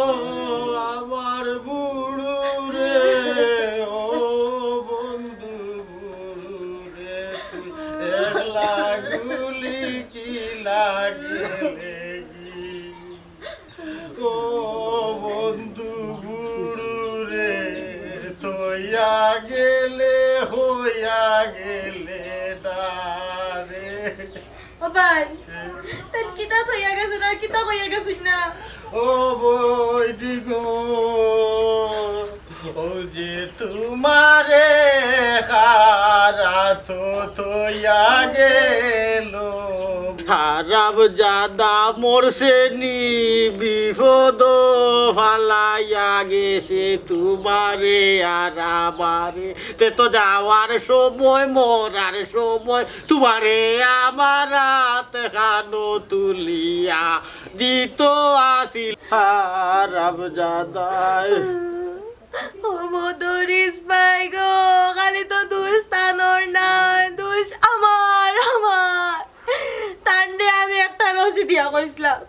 আমার বুড়ু রে, ও বন্ধু বুড়ু রে, তুই একলা গুলি কি লাগে রে? ও বন্ধু বুড়ু রে, তইয়া গেলে হইয়া গেলে না রে। ও ভাই, তাই কিতা কইয়া গেছইন আর কিতা কইয়া গেছইন না? ও বইদি গো, ও যে তুমারে খারা তো থইয়া গেল। হারাম জাদা মরছে নি বিপদ ফালাইয়া গেছে তুমারে আর আমারে। তে তো যাওয়ার সময় মরার সময় তুমারে আমার আত খানো তুলিয়া দিত আছিল হারাম জাদায়। ও মদরিস ভাই গো, খালি তো দুষ তানর নায়, দুষ আমার, আমার। তানরে আমি একটা রশি দিয়া কইছলাম,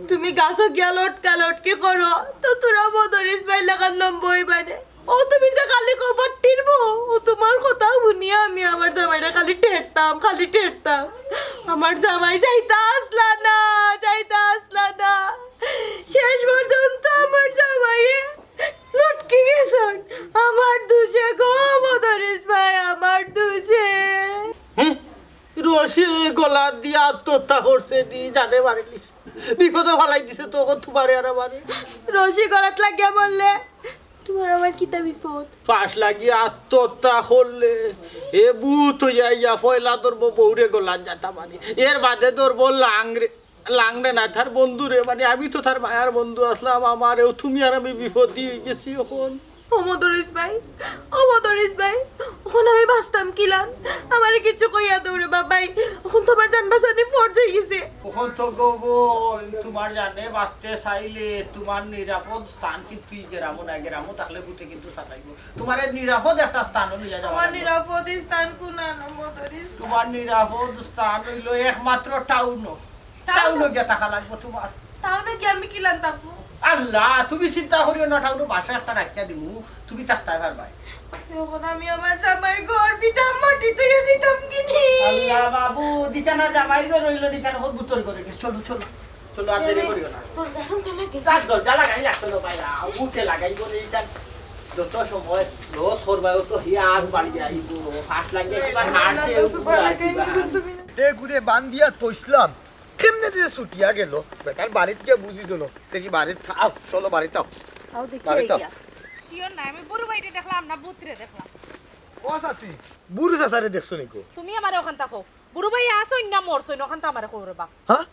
তুমি গাছো গিয়া লটকা লটকি করো, তো তোরা মদরিস ভাই লাখান লম্বা অইবায় নে। ও তুমি যে খালি কও বট্টির বউ, ও তুমার কথা হুনিয়া আমি আমার জামাইরে খালি ঠেটতাম, খালি ঠেটতাম। আমার জামাই যাইতা আছলা না, যাইতা আছলা না। শেষ পর্যন্ত আমার জামাইয়ে লটকি গেছইন আমার দুষে গো। সে গলা দিয়া আত্মহত্যা করছে নি, জানে মারিলি। বিপদো ফালাই দিছে তো অখন তুমারে আর আমারে। রশি গলাত লাগিয়া মরলে তুমার আমার কিতা বিপদ? ফাঁস লাগিয়া আত্মহত্যা করলে এ ভূত অইয়া ইয়া পয়লা ধরবো বউরে গলাত যাতা মারি, এর বাদে ধরবো লাংরে, লাংরে না তার বন্ধুরে, মানে আমি তো তার মায়ার বন্ধু আছলাম, আমারেও তুমি আর আমি বিপদি অইগেছি অখন। ও মদরিছ ভাই, ও মদরিছ ভাই, অখন আমি বাঁচতাম কিলান? আমারে কিছু কইয়া দেও রে বাবাই, অখন তো আমার জান বাঁচানি ফরজ অইগেছে। অখন তো গো বইন, তুমার জানে বাঁচতে চাইলে তুমার নিরাপদ স্থান কিন্তু ই গেরামো নায়, গেরামো থাকলে ভূতে কিন্তু সাতাইবো। তুমারে নিরাপদ একটা স্থানো লইয়া যাওয়া আমার লাগবো। নিরাপদ স্থান কুনানো মদরিছ? তুমার নিরাপদ স্থান অইলো একমাত্র টাউনো। টাউনো? টাউনো গিয়া থাকা লাগবো তুমার। টাউনো গিয়া আমি কিলান থাকমু? আল্লাহ, তুমি চিন্তা করিও না, টাউনো বাসা একটা রাখিয়া দিমু, তুমি থাকতায় পারবায়। অখন আমি আমার জামাইর ঘর ভিটা মাটি থইয়া যাইতাম কিনি? আল্লাহ বাবু, দিকানা জামাইর ঘর অইলো, দিকানা অখন ভূতর ঘরে গেছে। চলো, চলো, চলো, আর দেরি করিও না। দরজা এখন তো লাগে। তার দরজা লাগাই লাগতো না, বাইরা, ভূতে লাগাইবো রে, ইটা যত সময় লস করবায়, অত হি আগ বাড়িয়া আইবো, ফাঁস লাগিয়া কিবা হারছে, উপরে আর কিবা। দে ঘুরে বান্ধিয়া থইছলাম। কেমনে যে ছুটিয়া গেল, বেটার বাড়িত গিয়া বুঝি দিল। দেখি বাড়িত থা-, আও, চলো বাড়িত আও। আও দেখি বাড়িত আও। গিয়া। শিওর না, আমি বুরু ভাইরে দেখলাম না, ভূতরে দেখলাম। ও চাচি, বুরু চাচারে দেখছো নি গো? তুমি আমারে অখান থাকো। বুরু ভাই আছইন না মরছইন, অখান তো আমারে কও রে বা। হ্যাঁ?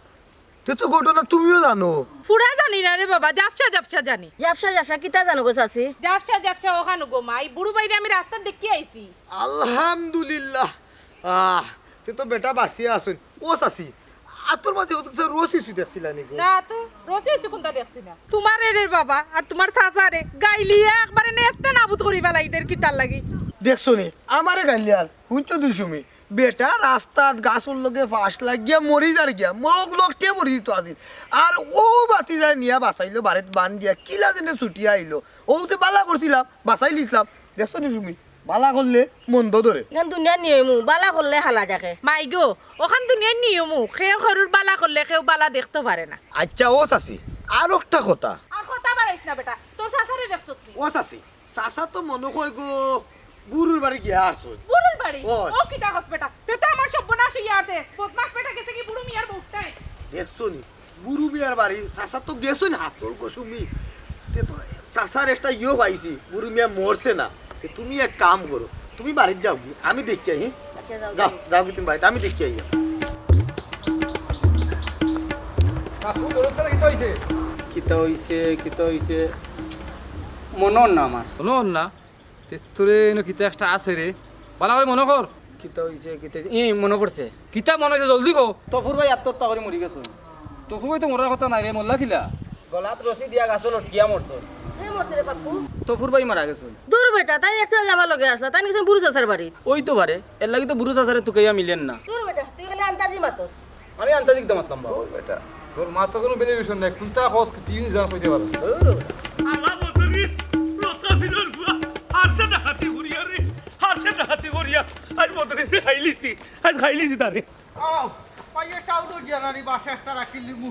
তে তো ঘটনা তুমিও জানো। পুরা জানি না রে বাবা, জাপসা জাপসা জানি। জাপসা জাপসা কিতা জানো গো চাচি? জাপসা জাপসা অখান গো মাই, বুরু ভাইরে আমি রাস্তাত দেখিয়া আইছি। আলহামদুলিল্লাহ। আহ, তে তো বেটা বাঁচিয়া আছইন। ও চাচি, আতর মাঝে কত কিছু রশি উশি দেখছিলা নি গো? না তো, রশি উশি কুনটা দেখছি না। তুমারে রে বাবা, আর তুমার চাচারে গাইলিয়া একবারে নেস্তে নাবুদ করি ফালাইদের কিতার লাগি। দেখছো নি? আমারে গাইলিয়ার, হুনছো দুই সুমি। বেটা রাস্তাত গাছর লগে ফাঁস লাগিয়া মরি যার গিয়া, মগ লকটিয়া মরি দিত আজিন। আর ও বাতি যায় নিয়া বাঁচাইলো, বাড়িত বান্ধিয়া, কিলা যেনে ছুটিয়া আইলো। ও যে বালা করছিলাম, বাঁচাই লিছলাম। দেখছো নি সুমি? বালা করলে মন্দ ধরে। ইখান দুনিয়ার নিয়মু, বালা করলে হালা থাকে। মাই গো, অখান দুনিয়ার নিয়মু, কেউ কেউর বালা করলে কেউ বালা দেখতো পারে না। আচ্ছা ও চাচি, আর একটা কথা। আর কথা বাড়াইস না বেটা, তোর চাচারে দেখছত নি? ও চাচি, চাচা তো মনো কয় গো, বুরুর বাড়ি গিয়া আছইন। বুরুর বাড়ি? অয়। ও কিতা কস বেটা? তে তো আমার সর্বনাশ অইয়া আছে। বদমাশ বেটা গেছে কি বুরু মিয়ার বউটাই? দেখছো নি? বুরু মিয়ার বাড়ি, চাচা তো গেছইন হাছর গো সুমি। তে তো চাচার একটা ইয়ো পাইছি, বুরু মিয়া মরছে না। তে তুমি এক কাম করো, তুমি বাড়িত যাও গি, আমি দেখিয়া আই, হি? আচ্ছা, যাও, যাও, যাও। যাও গি তুমি বাড়িত, আমি দেখিয়া আই। কাকু, দরদ কিতা অইছে? কিতা অইছে, কিতা অইছে? মনো না আমার। মনো না? তে তোরে ইনো কিতা একটা আছে রে, বালা করি মনো কর। কিতা অইছে, কিতা অইছে? ই, মনো পড়ছে। কিতা মনো অইছে, জলদি ক। তফুর ভাই আত্মহত্যা করি মরি গেছইন। তফুর ভাই তো মরার কথা নায় রে, মরলা কিলা? গলাত রশি দিয়া গাছো লটকিয়া মরছইন। কে মরছে রে বাপু? তফুর ভাই মারা গেছইন। দূর বেটা, তাইন একটু আগে আমার লগে আছলা, তাইন গেছইন বুরু চাচার বাড়িত। অইতো পারে, এরলাগি তো বুরু চাচারে তুকাইয়া মিলের না। দূর বেটা, তুই খালি আন্তাজি মাতস। আমি আন্তাজি কিতা মাতলাম বা? ও বেটা, তোর মাত তো কুনু ভ্যালুয়েশন নাই, কুনতা কস কি জিনিস জান কইতে পারস না। আল্লাহ মদরিছ, লতা ফিরর বুয়া, হারছে ডাকাতি করিয়া রে, হারছে ডাকাতি করিয়া। আইজ মদরিছরে খাইলিছি, আইজ খাইলিছি তারে। আও, পাইয়ে টাউলো গিয়া নানি বাসা একটা রাখিলিমু।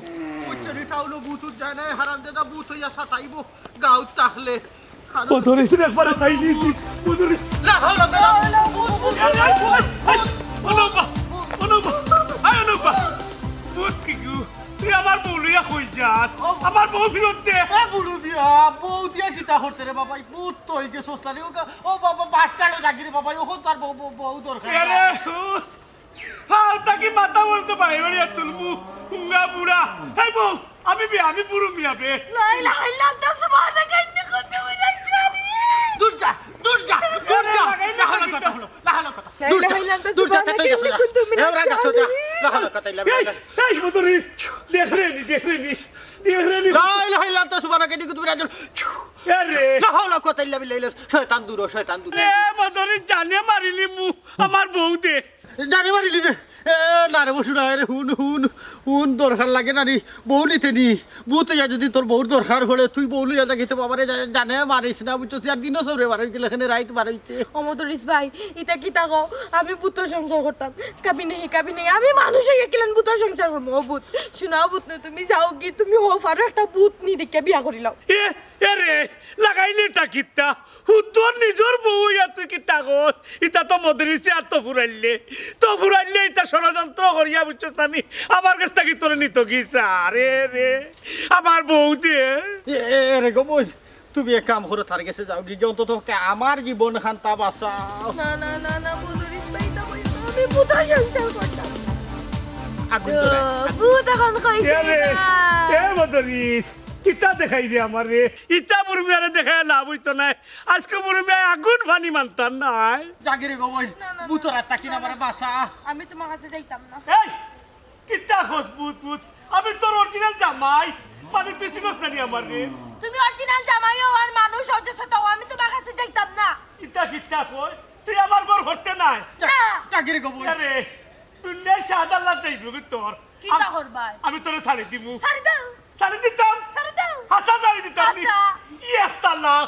বুঝছো নি, টাউলো ভূত উঠ যায় না, হারামজাদা ভূত অইয়া সাতাইবো। গাউত তাহলে। মদরিছরে একবারে খাইলিছি, মদরিছ। লা হাওলা ওয়ালা কুওয়াতা ইল্লা বিল্লাহ। অনুপা, অনুপা, আয় অনুপা। ভূত কিগু, তুই আমার বউ লইয়া কই যাস? আমার বউ ফিরত দে। এ বুরু মিয়া, বউ দিয়া কিতা করতে রে বাবা? ভূত তো অই গেছস না রে। ও বাবা, বাসটালো জাগি রে বাবা, অখন তার বউ, বউ, বউ দরকার। এরে, ও, হাও, তাকি মাথা বলতো বাইরে বাড়ি আর তুলবু, উঙ্গা বুড়া। এই বউ, আমি বে, আমি বুরু মিয়া বে। লা ইলাহা ইল্লাল্লাহ, সুবহানাকা ইন্নী কুনতু মিনাজ জালিমিন। দূর যা, দূর যা, দূর যা। এরে, লাগাই না কথা, লাগাই না কথা। লা ইলাহা ইল্লাল্লাহ, দূর যা, সুবহানাকা ইন্নী কুনতু মিনাজ জালিমিন। এই, এই মদরিছ, দেখ রে নি, দেখ রে নি, দেখ রে নি। লা ইলাহা ইল্লাল্লাহ, সুবহানাকা ইন্নী কুনতু মিনাজ জালিমিন। এরে। লা হাওলা কুওয়াতা ইল্লা বিল্লাহ, শয়তান দূর হ, শয়তান দূর হ। এ মদরিছ, জানে মারিলিমু, আমার বউ দে। জানে মারিলিবে? এ, না রে বসু না রে, হুন, হুন, হুন, দরকার লাগে না নি, বউ নিতে নি। ভূত অইয়া যদি তোর বউর দরকার পড়ে, তুই বউ লইয়া যাগি তো বাবারে জা-, জানে মারিস না, বুঝছস? আর দিনও সৌরে মারিস, গেলে এখানে রাইত মারিছে। ও মদরিছ ভাই, ইতা কিতা কও? আমি ভূতর সংসার করতাম। কাবি নেহি, কাবি নেহি। আমি মানুষ অইয়া কিলান ভূতর সংসার করমু? ও ভূত, শোনা, ও ভূত নয়, তুমি যাও গি, তুমি হও পারো একটা ভূত নি দেখিয়া বিয়া করিলাও। এ, এ রে, লাগাইলে ইটা কিতা? হুদ্দর নিজর বউ অইয়া তুই কিতা কস? ইতা তো মদরিছে আর তো ফুরাইলে। তো ফুরাইলে ইতা ষড়যন্ত্র করিয়া, বুঝছস না নি? আমার গেছ থাকি তোরে নিতো কি চায় রে? আমার বউ দে। এ, এ, এ রে গো বইন, তুমি এক কাম করো, তার গেছে যাও গি, অন্তত পক্ষে আমার জীবন খানতা বাঁচাও। না, না, না, না, মদরিছ ভাই, ইতা কইও না। আমি ভূতর সংসার করতাম। আগুন ধরে। ও, ভূত এখন কইছে এ রে, না। এ মদরিছ, কিতা দেখাইরে আমারে? ইতা বুড়া মিয়ারে দেখাইয়া লাভ অইতো নায়। আজকে বুড়া মিয়ায় আগুন পানি মানতা নায়। জাগিরে গো বইন, না, না, না, ভূতর আত্মা কিনা আমারে বাঁচা। আমি তুমার কাছে যাইতাম না। এই, কিতা কস ভূত ভূত? আমি তোর original জামাই। মানে তুই চিনস না নি আমারে? তুমি original জামাই অও আর মানুষ অও যে সেটা, আমি তুমার কাছে যাইতাম না। ইতা কিতা কয়? তুই আমার ঘর করতে নাই। না। জাগিরে গো বইন। আরে, দুনিয়ার সাদা লাল চাইবে গো তোর। কিতা আম-, করবায়? আমি তোরে ছাড়ি দিমু। ছাড়ি দাও। ছাড়ি দিতাম। ছাড়ি দাও। হাছা ছাড়ি দিতাম নি। হাছা। এক তালাক,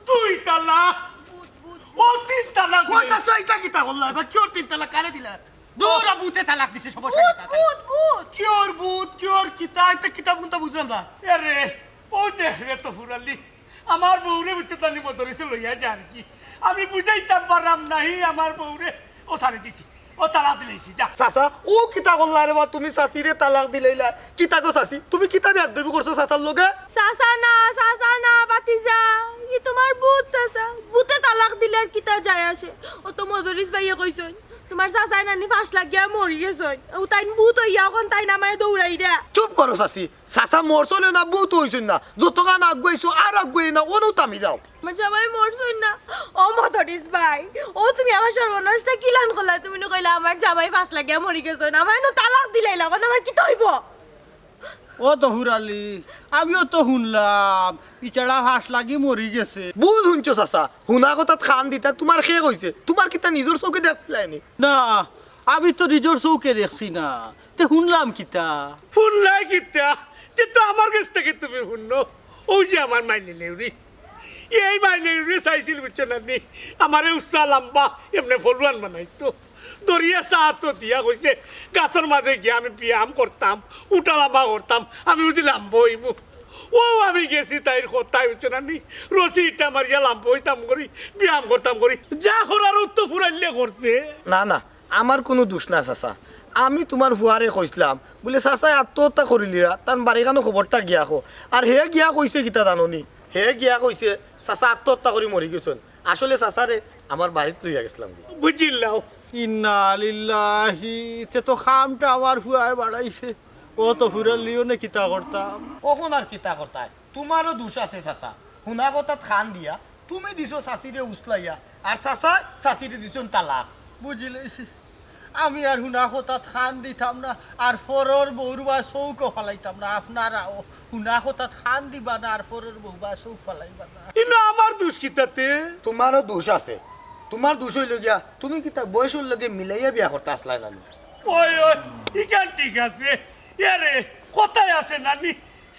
দুই তালাক, ভূত, ভূত। ও তিন তালাক ও দে। চাচা, ইটা কিতা করলা? এবার কিওর তিন তালাক কারে দিলা? দূর, ভূতে তালাক দিছে, সমস্যা ভূত, কিতা? ভূত, ভূত। কিওর ভূত, কিওর কিতা? ইটা কিতা কুনতা বুঝলাম না। আরে, ও দেখ রে তো ফুরালি, আমার বউরে বুঝছস না নি মদরিছে লইয়া যার কি। আমি বুঝাইতাম পারলাম নাহি আমার বউরে, ও ছাড়ি দিছি। ও তালাক দিলাইছি, যা। চাচা, ও কিতা করলা রে বা? তুমি চাচিরে তালাক দিলাইলা। কিতা গো চাচি, তুমি কিতা বেয়াদবি করছো চাচার লগে? চাচা না, চাচা না, ভাতিজা। ই তুমার ভূত চাচা। ভূতে তালাক দিলে আর কিতা যায় আসে? ও তো মদরিছ ভাইয়ে কইছইন, তুমার চাচায় নানি ফাঁস লাগিয়া মরি গেছইন। ও তাইন ভূত অইয়া অখন তাইন আমারে দৌড়াইরা। চুপ করো চাচি, চাচা মরছইন না, ভূত অইছইন না। যতখান আগুয়াইছো আর আগুয়াই না, অনো থামি যাও। আমার জামাই মরছইন না। ও মদরিছ ভাই, ও তুমি আমার সর্বনাশটা কিলান করলা? তুমি নু কইলা আমার জামাই ফাঁস লাগিয়া মরি গেছইন, আমারে নু তালাক দিলাইলা, অখন আমার কিতা অইবো? ও তো ফুরালি, আমিও তো হুনলাম ইতারা ফাঁস লাগি মরি গেছে। ভুল হুনছো চাচা, হুনা কথাত কান দিতা, তুমার কে কইছে? তুমার কিতা নিজর চউখে দেখছিলায় নি? না, আমি তো নিজর চউখে দেখছি না, তে হুনলাম কিতা? হুনলায় কিতা? তে তো আমার গেছ থাকি তুমি হুনো। অউ যে আমার মাইলে লেউরি, এই মাইলে লেউরি চাইছিল, বুঝছো না নি? আমারে উচ্চা লাম্বা, এমনে ফলুয়ান বানাইতো। দরিয়া চা তো দিয়া কইছে, গাছর মাঝে গিয়া আমি ব্যায়াম করতাম, উঠা লাম্বা করতাম, আমি বুঝি লাম্বা অইমু। অউ আমি গেছি তাইর কথায়, বুঝছো না নি? রশি ইটা মারিয়া লাম্বা অইতাম করি, ব্যায়াম করতাম করি, যা করার অউ তো ফুরাইলে করছে। না, না, আমার কুনু দুষ না চাচা। আমি তুমার ফুয়ারে কইছলাম, বুলে, "চাচায় আত্মহত্যা করিলিরা, তান বাড়িখানো খবরটা গিয়া কও।" আর হে গিয়া কইছে কিতা জানো নি? হে গিয়া কইছে, "চাচা আত্মহত্যা করি মরি গেছইন।" আসলে চাচারে আমার বাড়িত লইয়া গেছলাম। বুঝিলাও। ইন্না লিল্লাহি, তে তো কামটা আমার ফুয়ায় বাড়াইছে। ও তো ফুরালিও নে কিতা করতাম। অখন আর কিতা করতায়? তুমারও দুষ আছে চাচা, হুনা কথাত কান দিয়া তুমি দিছো চাচিরে উছলাইয়া, আর চাচায় চাচিরে দিছইন তালাক। বুঝিলাইছি, আমি আর হুনা কথাত কান দিতাম না, আর পরর বউর বায় চউখও ফালাইতাম না। আপনারাও হুনা কথাত কান দিবা না, আর পরর বউর বায় চউখ ফালাইবা না। ইনো আমার দুষ কিতাতে? তুমারও দুষ আছে। তুমার দুষ অইলো গিয়া, তুমি কিতা বয়সর লগে মিলাইয়া বিয়া করতা আছলায় না নি? ওই, ওই, ইখান ঠিক আছে। এরে, কথায় আছে না নি,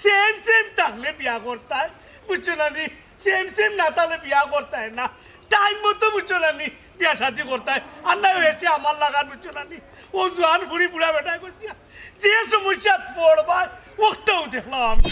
সেম সেম থাকলে বিয়া করতায়, বুঝছো না নি? সেম সেম না থাকলে বিয়া করতায় না। টাইম মতো, বুঝছো না নি, বিয়া শাদি করতায়। আর না অইছে আমার লাখান, বুঝছো না নি? অউ জোয়ান ফুড়ি বুড়া বেটায় কইছে, যে সমস্যাত পড়বায়, অটাউ দেখলাম আমি।